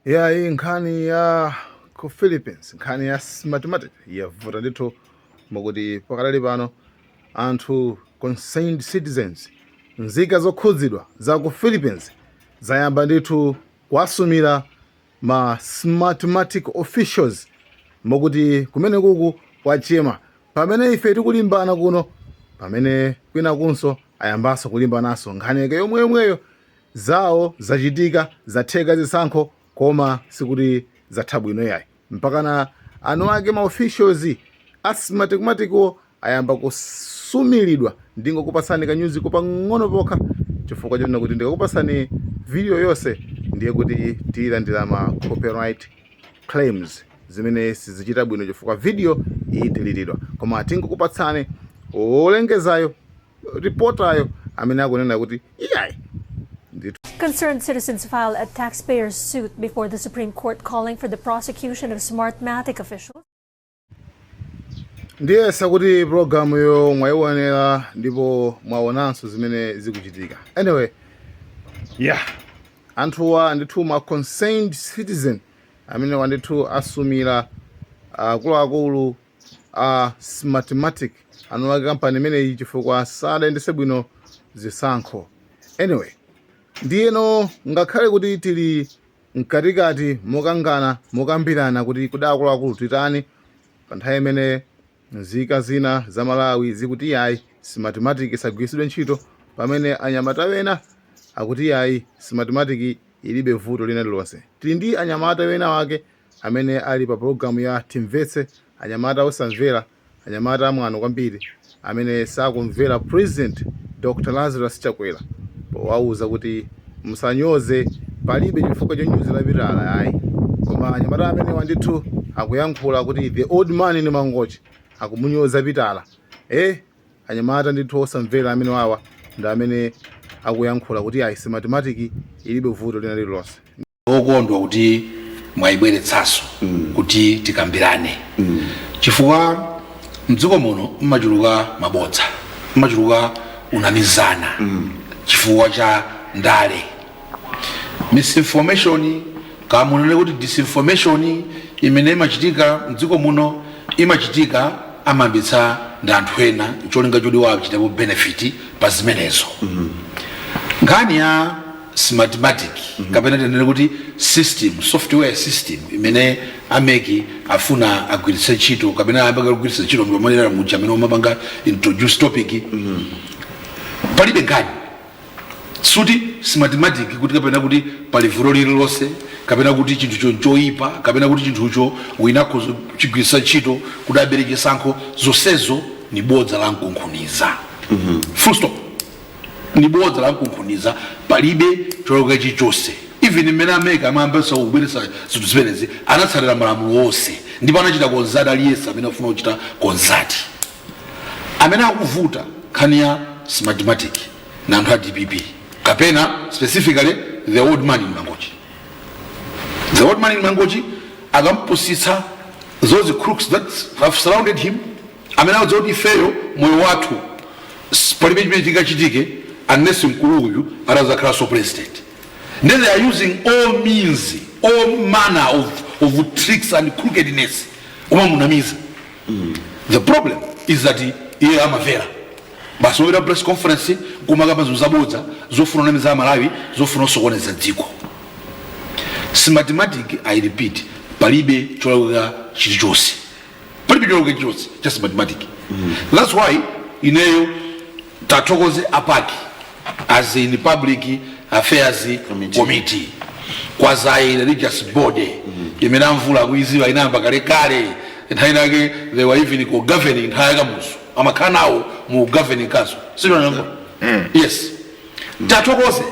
Yayi, nkhani ya ku Philippines, nkhani ya Smartmatic yavuta ndithu, mokuti pakadali pano anthu, concerned citizens, nzika zokhudzidwa za ku Philippines, zayamba ndithu kuwasumira ma Smartmatic officials, mokuti kumene kuku kwachema. Pamene ife tikulimbana kuno, pamene kwina kunso ayambanso kulimbananso nkhani yake yomweyomweyo. Zawo zachitika, zatheka zisankho, koma sikuti zatha bwino yayi, mpakana anu ake ma officials a Smartmatic ayamba kusumiridwa. Ndingokupatsani kanyuziko pang'ono pokha, chifukwa chonena kuti ndikakupatsani video yonse ndiye kuti tiyilandira ma copyright claims, zimene sizichita bwino chifukwa video iyitilitidwa. Koma tingokupatsani wolengezayo, reporter yo, amene akunena kuti iyayi ndithu. Concerned citizens filed a taxpayer's suit before the Supreme Court calling for the prosecution of Smartmatic officials. Ndiyesa kuti programu yo mwayionera ndipo mwaonanso zimene zikuchitika. Anyway, yeah, anthuwa ndithu, ma concerned citizen amene wandithu asumira akuluakulu a Smartmatic, anu ake kampani imeneyi, chifukwa sadayendese bwino zisankho. Anyway, ndiyeno ngakhale kuti tili mkatikati mokangana, mokambirana kuti kuda akuluakulu titani, pa nthawi imene nzika zina za Malawi zikuti yayi, Smartmatic isagwiritsidwe ntchito, pamene anyamata wena akuti yayi, Smartmatic ilibe vuto lina lilonse, tili ndi anyamata wena wake amene ali pa pologalamu ya Timvetse, anyamata osamvera, anyamata amwano kwambiri, amene sakumvera President Dr Lazarus Chakwera powauza kuti musanyoze, palibe chifukwa chonyozera Pitala ayi. Koma anyamata amenewa ndithu akuyankhula kuti the old man ni Mangochi akumunyoza Pitala. Anyamata ndithu osamvera amene wawa ndi amene akuyankhula kuti ayi, Smartmatic ilibe vuto lina lililonse. Okondwa kuti mwayibweretsanso kuti tikambirane, chifukwa mdziko muno mmachuluka mabodza, mmachuluka unamizana chifukwa cha ndale, misinformation, kamunene kuti disinformation imene imachitika mdziko muno. Imachitika, amayambitsa ndi anthu ena, cholinga choti wachitapo benefit pa zimenezo. Nkhani ya Smartmatic, kapena tinene kuti system, software system imene a MEC afuna agwiritse ntchito, kapena ayamba kugwiritsa ntchito, ndipamanena muja amene umapanga introduce topic, palibe nkhani suti Smartmatic kuti kapena kuti pali vuto lililonse, kapena kuti chinthucho nchoyipa, kapena kuti chinthucho wina chigwiritsa ntchito kuti abere chisankho. Zonsezo ni bodza la mkunkhuniza, full stop. Ni bodza la mkunkhuniza, palibe choloka chilichonse. Even mmene a MEC amayambisa kubweretsa zinthu zimenezi, anatsatira malamulo onse ndipo anachita consult aliyense amene afuna kuchita consult. Amene akuvuta nkhani ya Smartmatic na anthu a DPP, kapena specifically the old man in Mangochi. The old man in Mangochi akampusitsa those crooks that have surrounded him, amene akudziwa kuti ifeyo moyo wathu palibe chimene chingachitike unless mkulu uyu atazakhalanso president. Then they are using all means, all manner of tricks and crookedness umamunamiza. The problem is that iye amavera basi, wopita press conference kumakamba zinthu zabodza zofuna kunamiza Amalawi, zofuna kusokoneza dziko. Smartmatic, I repeat, palibe cholakwika chilichonse, palibe cholakwika chilichonse cha Smartmatic. That's why ineyo tathokoze a PAC, as in Public Affairs Committee. Committee, quasi religious body imene amvula akuiziwa, inayamba kalekale. Nthawi inake they were even ku governing, nthawi yakamuzu amakhala nawo mu governing council, sichonamva? Yes, tathokoze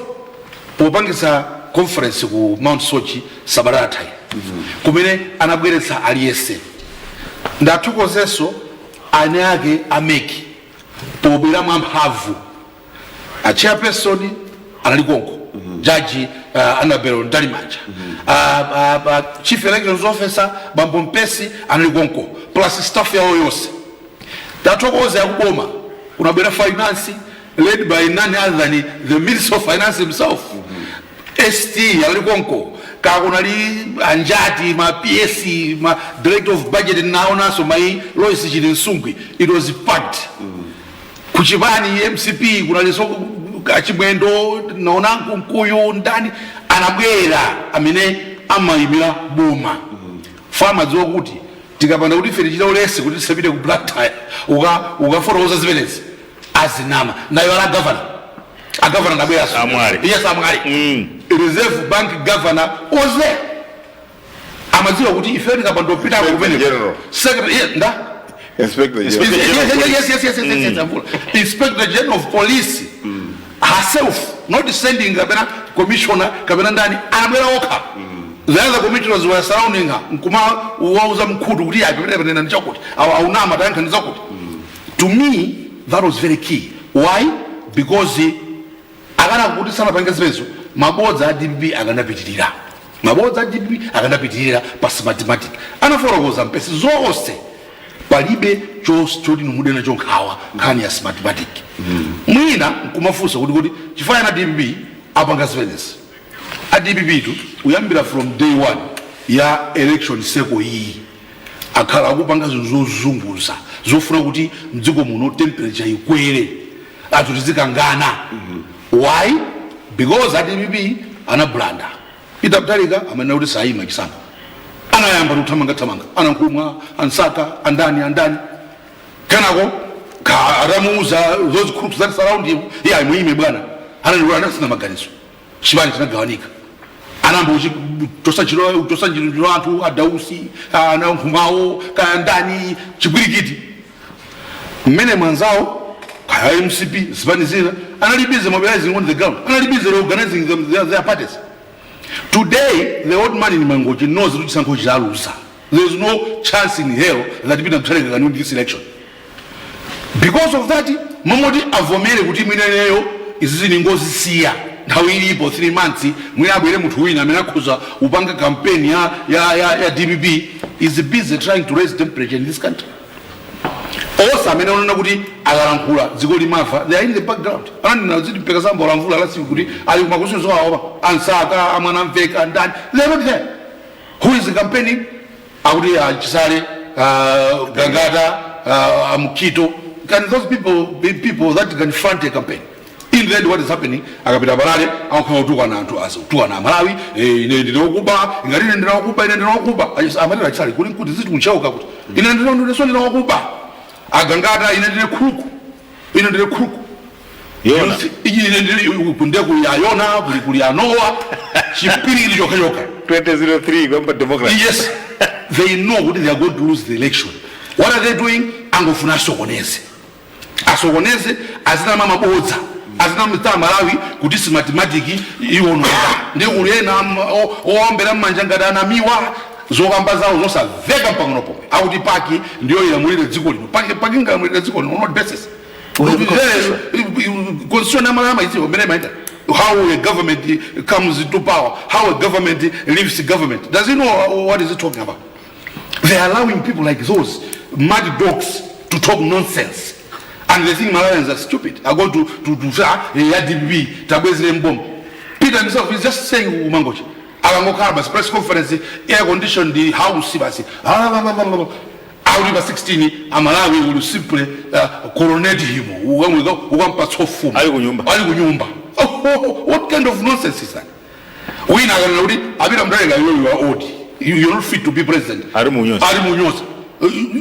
popangisa conference ku Mount Soche sabata yathayi, kumene anabweretsa aliyense. Ndathokozenso ane ake a MEC pobwera mwamphamvu. A chairperson anali konko, Jaji Annabel Mtalimanja, chief elections officer Bambo Mpesi anali konko, plus staff yawo yonse. Tathokoze akuboma, kunabwera finance led by none other than the Minister of Finance himself, ST anali konko. Kakunali anjati ma PS, ma director of budget, naonanso mai Lois Chilinsungwi. It was packed. Kuchipani MCP kunalinso Kachimwendo, naona Nkunkuyu, ndani anabwera amene amayimira boma. Fama dziwa kuti tikapanda kuti ife tichita ulesi kuti tisapite ku Blantyre ukafotokoza zimenezi, azinama nayo. Ala governor, agavana nabweranso. Amwali. Yes, Amwali. Reserve Bank governor was there. Amadziwa kuti ife tikapanda kupitako kumene. General. Secretary, yeah, nda Inspector General. Yes, Mvula. Inspector General of Police herself, not sending kapena commissioner kapena ndani, anabwera okha. The other commissioners were surrounding her, nkuma wauza mkhutu kuti ayi, pamene panena ndichakuti aunama, tayankha ndizakuti. To me that was very key. Why? Because akana kuti sanapange zimenezo, mabodza a DPP akanapitirira, mabodza a DPP akanapitirira pa Smartmatic. Anafotokoza mpesi zonse, palibe choti nimudena chonkhawa nkhani ya Smartmatic. Mwina nkumafunsa kuti chifukwa na DPP apanga zimenezi. A DPP tu kuyambira from day one ya election cycle iyi akhala akupanga zinthu zozunguza, zofuna kuti mdziko muno temperature ikwere, anthu tizikangana. Why? Because a DPP anablanda Peter Mutharika amene kuti sayima chisankho, anayamba kuthamangathamanga, anankhumwa, ansaka, andani andani. Kenako atamuuza those groups that surround him, iye muime bwana, anandiwona anasina maganizo, chipani chinagawanika. Anamba kuchosa ntchito anthu, adausi, anankhumwawo, kaya ndani, chipwirikiti. Mmene mwanzawo kaya MCP, zipani zina anali busy mobilizing on the ground, anali busy organizing their parties. Today the old man in Mangochi knows kuti chisankho chilalusa. There is no chance in hell that Peter Mutharika can win this election. Because of that, momoti avomere kuti mwineneyo izizi ni ngozisiya, nthawi ilipo 3 months, mwina abwere munthu wina amene akhuza upanga campaign ya DPP, is busy trying to raise temperature in this country. Onse amene onena kuti akalankhula dziko limafa, they are in the background. Ananena ziti mpeka samba olamvula lasiku kuti ali kumakusizo awo, ansaka, amwana mveka, ndani, they are not there. Who is campaigning? Akuti Chisale, Gangata, Mkito. Can those people be people that can front a campaign? In the end, what is happening, akapita palale akukhala kutukwana anthu, azi kutukwana Amalawi, ine ndine wokuba, ngati ine ndine wokuba, ine ndine wokuba. Amatera Achisale kuli nkuti ziti kunchauka kuti ine ndine ndine ndine wokuba. Agangata, ine ndine khuku, ine ndine khuku. Yona. Ine ndine kunde kuli ayona, kuli anowa, chipirikiti chokha chokha. 2003 kwamba democracy. Yes, they know kuti they are going to lose the election. What are they doing? Angofuna asokoneze, asokoneze, azinama mabodza, azinamita Malawi kuti Smartmatic iwononga, ndi kulena owombera mmanja ngati anamiwa. Zokamba zawo zosamveka mpang'ono pomwe. Akuti PAC ndiyo ilamulire dziko lino. PAC, PAC ingalamulire dziko lino on what basis? Constitution yamalama idziwa mmene imaita, how a government comes into power, how a government leaves government. Does he know what is he talking about? They are allowing people like those mad dogs to talk nonsense and they think Malawians are stupid, are going to say, ah, ya DPP tabwezere mboma. Peter himself is just saying umangochi akangokhala basi, press conference, air conditioned house basi. Ah, ah, ah, ah, ah. Akuti pa 16 Amalawi will simply coronate him, ukampatsa ufumu. Ali kunyumba. Ali kunyumba. Oh, what kind of nonsense is that? Wina akanena kuti apita Mutharika, you are old, you're not fit to be president. Ali munyoza. Ali munyoza.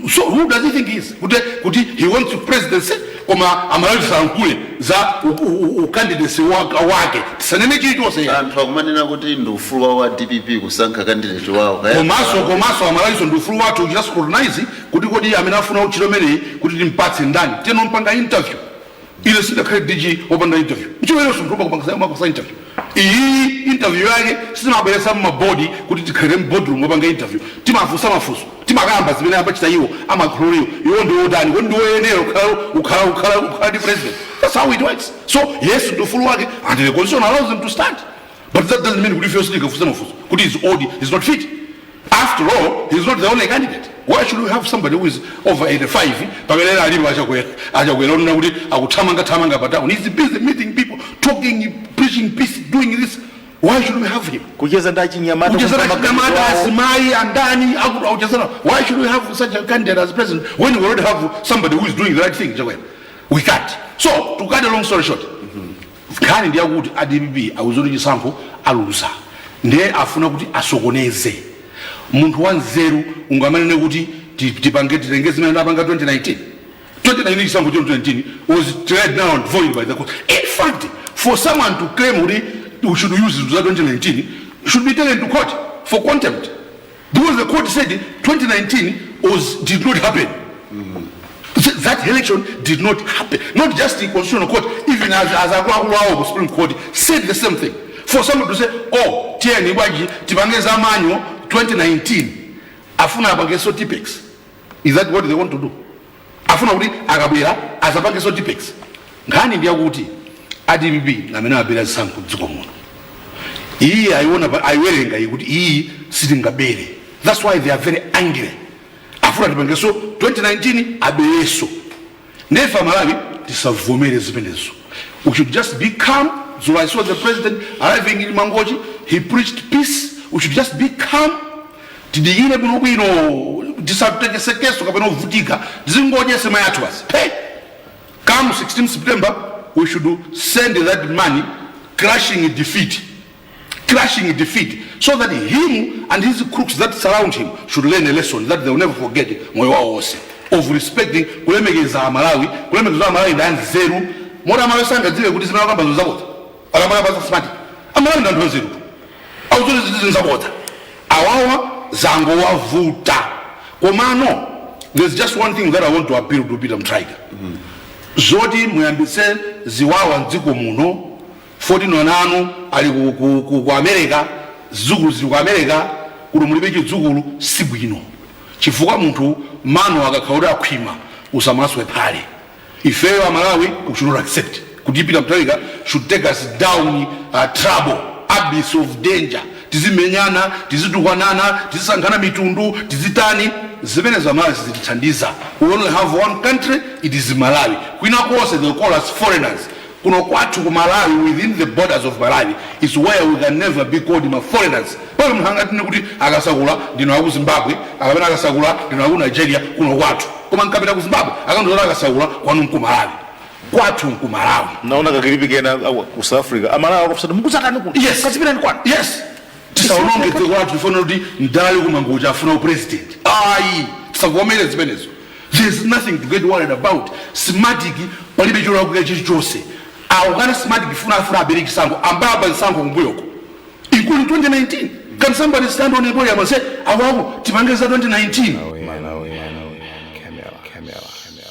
So who does he think he is, kuti he wants presidency, koma Amalawi tisalankhule za ucandidacy wake, tisanene chilichonse? Anthu akumanena kuti ndi ufulu wawo wa DPP kusankha candidate wawo. Komanso Amalawiso ndi ufulu wathu uchita scrutinize kuti kodi amene afuna uchito imeneyi kuti timpatse ndani? Tiyeno mpanga interview. Ile sindakhale DG wopanda interview. Nchiwerenso mtumba kupanga interview iyi, interview yake sitimabweretsa mmabodi kuti tikhalire m'boardroom wopanga interview. Timafunsa mafunso, timakamba zimene amachita iwo, amakhululiro iwo ndi wotani, kodi ndi woyenera ukhala ndi president? That's how it works. So yes, ndi ufulu wake and the constitution allows them to stand, but that doesn't mean kuti ifeyo sitingafunse mafunso kuti is old, is not fit. After all, he's not the only candidate. Why should we have somebody who is over 85 pamene alipo Achakwera? Achakwera onena kuti akuthamanga thamanga pa town, he's busy meeting people, talking, preaching peace, doing this. Why should we have him? Kucheza ndi achinyamata. Kuchezana kumva chinyamata, maganizo awo. azimayi, andani akuchezana. Why should we have such a candidate as president when we already have somebody who is doing the right thing? Chakwera, we can't. So to cut a long story short, nkhani ndiyakuti a DPP akuzoti chisankho aluza, ndiye afuna kuti asokoneze. Munthu wa nzeru ungamanene kuti tipange, titenge zimene ndapanga 2019? 2019, chisankho 2019 was declared null and void by the court. In fact, for someone to claim kuti we should use za 2019 should be taken to court for contempt, because the court said 2019 was did not happen. That election did not happen. Not just the Constitutional Court, even as akuluakulu awo ku Supreme Court said the same thing. For someone to say, "Oh, tiyeni bwanji tipange za manual 2019," afuna apangenso Tipp-Ex. Is that what they want to do? Afuna kuti akabwera azapangenso Tipp-Ex. Nkhani ndiyakuti a DPP amene abera zisankho dziko muno, iye ayiona ayiwerenga iyi kuti iyi sitingabere. That's why they are very angry. Afuna tipangenso 2019, abereso. Nefa Malawi tisavomere zimenezo. We should just be calm. So I saw the president arriving in Mangochi, he preached peace. We should just be calm, tidikire bwinobwino, tisatekesekeso kapena kuvutika, tizingodya sema yathu basi. Hey, come 16 September, we should send that money crushing defeat, crushing defeat, so that him and his crooks that surround him should learn a lesson that they will never forget moyo wawo wonse, of respecting, kulemekeza Amalawi. Kulemekeza Amalawi ndi anzeru moti Amalawi sangadziwe kuti zimene akamba zabodza. Akamakamba smart, Amalawi ndi anthu anzeru, auzoti zinzabodza. Awawa zangowavuta. Komano there's just one thing that I want to appeal to Peter Mutharika: zoti muyambitse ziwawa mdziko muno, 14 ana anu ali ku America, zidzukulu zili ku America, kuti mulibe chidzukulu, si bwino, chifukwa munthu mano akakhala kuti akhwima usamaswe phale. Ifeyo Amalawi, we should not accept kuti Peter Mutharika should take us down trouble, abyss of danger. Tizimenyana, tizitukwanana, tizisankhana mitundu, tizitani? Zimene Zamalawi sizitithandiza. We only have one country, it is Malawi. Kwina konse they call us foreigners. Kuno kwathu ku Malawi, within the borders of Malawi, is where we can never be called ma foreigners. Pale munthu angatine kuti akasakula ndino aku Zimbabwe, akapena akasakula ndino aku Nigeria kuno kwathu, koma nkapita ku Zimbabwe akandozoti akasakula kwanu nku Malawi, kwathu nku Malawi. Naona ka clip kena ku South Africa, Amalawi akufusati, "Mukuzatani kuti?" Yes. Kazipitani kwanu. Yes, tisaononge dziko lathu. Tifuna kuti ndali kumangoja afuna upresident, ayi, tisavomere zimenezo. There's nothing to get worried about. Smartmatic palibe cholakwika chilichonse. Akukana Smartmatic, funa afuna abere chisankho, ambaba zisankho kumbuyoko, including 2019. Can somebody stand on a podium and say, "Awako tipange za 2019"? Malawi, Malawi, Camera, Camera, Camera.